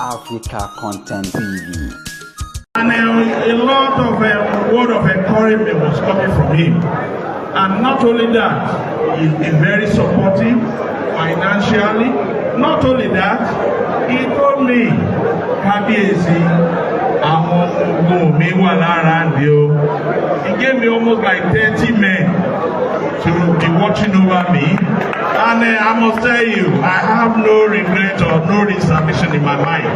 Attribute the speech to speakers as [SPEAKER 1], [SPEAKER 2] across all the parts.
[SPEAKER 1] Africa Content TV.
[SPEAKER 2] And a lot of word of encouragement was coming from him. And not only that, he's been very supportive financially. Not only that, he told me, "Kábíyèsí, àwọn ogun mi wà lára ndí o." He gave me almost like 30 men to be watching over me. And I must tell you, I have no regret or no reservation in my mind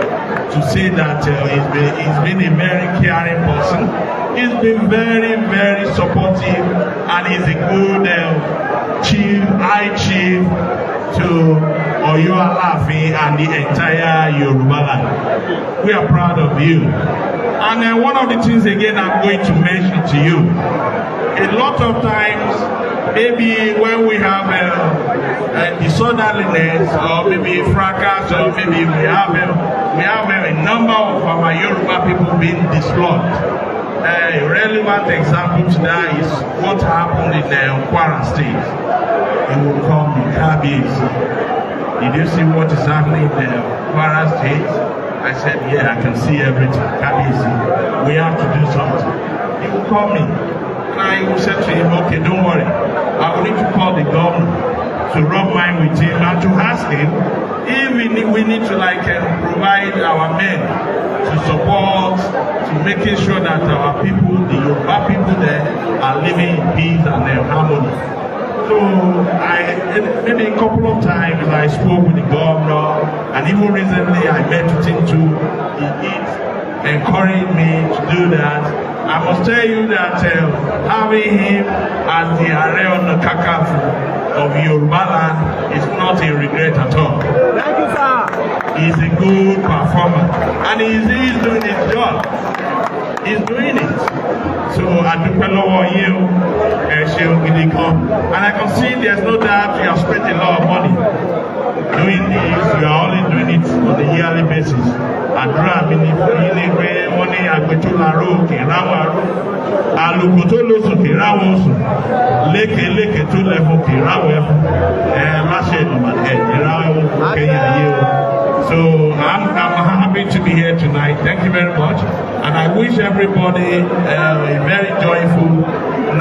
[SPEAKER 2] to say that he's been a very caring person. He's been very, very supportive, and he's a good chief, high chief to Oyo Alaafin and the entire Yoruba land. We are proud of you. And one of the things again I'm going to mention to you, a lot of times, maybe when we have a disorderliness or maybe fracas or maybe we have a number of our Yoruba people being dislodged. A relevant example to that is what happened in Kwara State. He will call me, "Kábíyèsí, did you see what is happening in Kwara State?" I said, "Yeah, I can see everything. Kábíyèsí, we have to do something." He will call me. And I will say to him, "Okay, don't worry. I will need to call the governor to rub mind with him and to ask him if we need to like provide our men to support, to making sure that our people, the Yoruba people there, are living in peace and harmony." So I maybe a couple of times I spoke with the governor, and even recently I met with him too. He did encourage me to do that. I must tell you that having him as the Ààrẹ Ọ̀nà Kakanfò of Yoruba land is not a regret at all.
[SPEAKER 3] Thank you, sir.
[SPEAKER 2] He's a good performer, and he's doing his job. He's doing it. So a dúpẹ́ lọ́wọ́ yín o, ẹ ṣeun gidi gan. And I can see there's no doubt you have spent a lot of money doing this. You are only doing it on a yearly basis. Àdúrà mi ni fún yín ní pé wọ́n ní àgbẹ̀ tó laró kì í ráwọ̀ aró. Àlùkò tó lóṣùn kì í ráwọ̀ oṣù. Lékè lékè tó lẹ́fun kì í ráwọ̀ ẹfun. Ẹ láṣẹ Èdùmàrè ẹ̀ ní ráwọ̀ kẹ́yìn ayé o. So I'm happy to be here tonight. Thank you very much. And I wish everybody a very joyful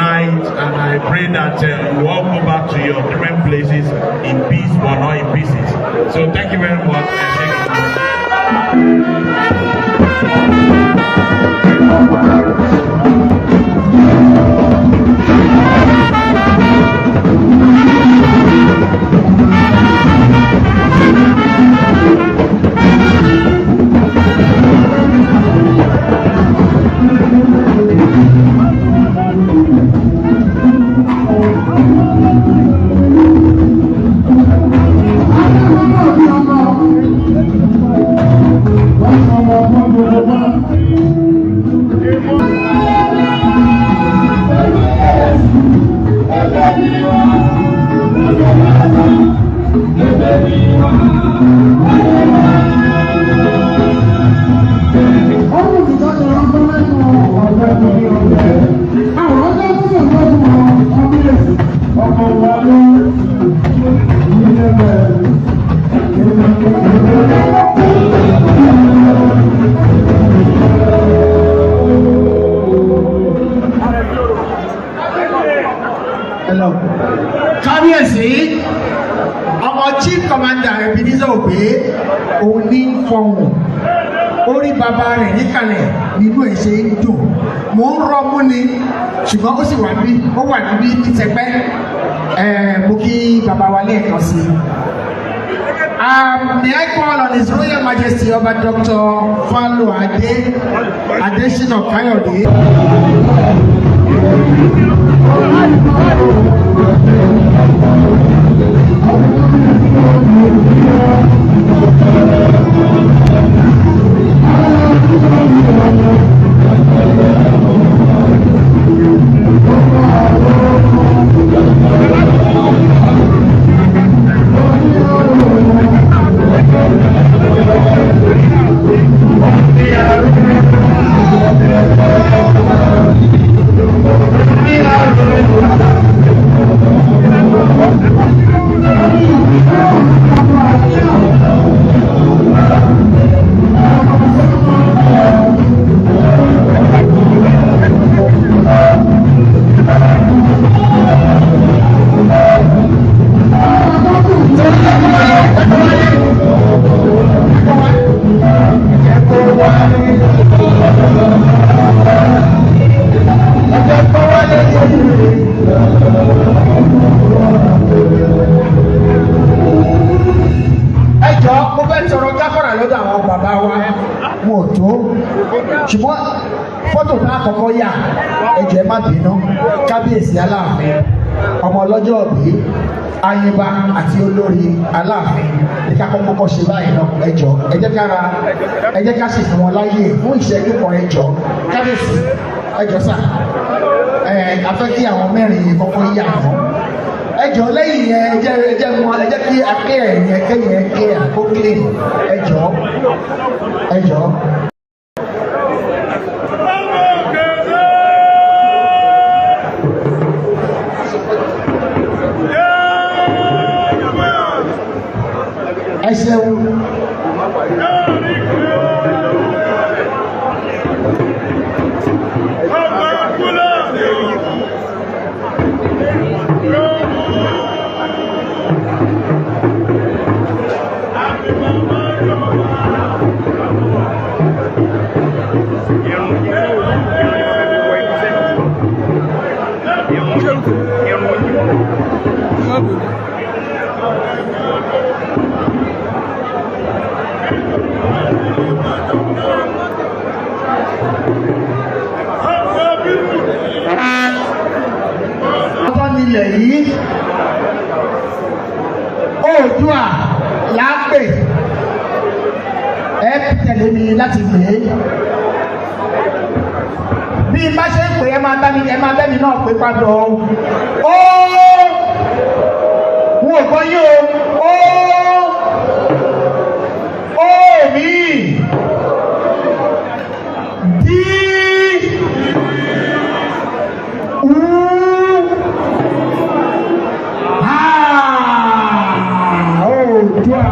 [SPEAKER 2] night. And I pray that you all go back to your different places in peace, but not in pieces. So thank you very much. And thank
[SPEAKER 4] Hello. Kábíyèsí, ọmọ Chief Commander Ebenezer Obey, òun ní ń fọhùn. Orí bàbá rẹ̀ níkàlẹ̀ nínú ẹ̀ ṣe ń dùn. Mò ń rọmú ni, ṣùgbọ́n ó sì wà bí ó wà níbí ní tẹpẹ́. Mo kí bàbá wa lẹ́ẹ̀kan sí i. May I call on His Royal Majesty Ọba Dr. Faluade Adesina Kayode. lọ́dọ̀ àwọn bàbá wa wọn ò tó, ṣùgbọ́n fọ́tò tá a kọ́kọ́ yà, ẹ jọ̀ọ́ ẹ má bínú, kábíyèsí aláàfin, ọmọ ọlọ́jọ́ òbí, ayinba àti olórí aláàfin ní ká kọ́kọ́ ṣe báyìí náà. Ẹ jọ̀ọ́, ẹ jẹ́ ká ra, ẹ jẹ́ ká sì fún wọn láyè fún ìṣẹ́jú kan. Ẹ jọ̀ọ́ kábíyèsí, ẹ jọ̀ọ́ sà, ẹ a fẹ́ kí àwọn mẹ́rin yìí kọ́kọ́ yà wọ́n. Ẹ jọ̀ọ́, lẹ́yìn yẹn, ẹ jẹ́ mọ, ẹ jẹ́ kí akẹ́ ẹ̀yìn kẹ́yìn ẹ clear, kó clean. Ẹ jọ̀ọ́, ẹ jọ̀ọ́. Ẹ ṣeun. Ọtọ́ nílẹ̀ yìí, Oòduà là ń pè. Ẹ tẹ̀lé mi láti pè é. Bí n bá ṣe ń pè é, ẹ máa bẹ́ mi náà pé padà o. Ó wọn ò gbọ́ yín o. Ó ó mi dí ú ha Oòduà.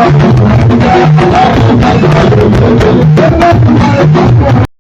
[SPEAKER 4] Ọlọ́run.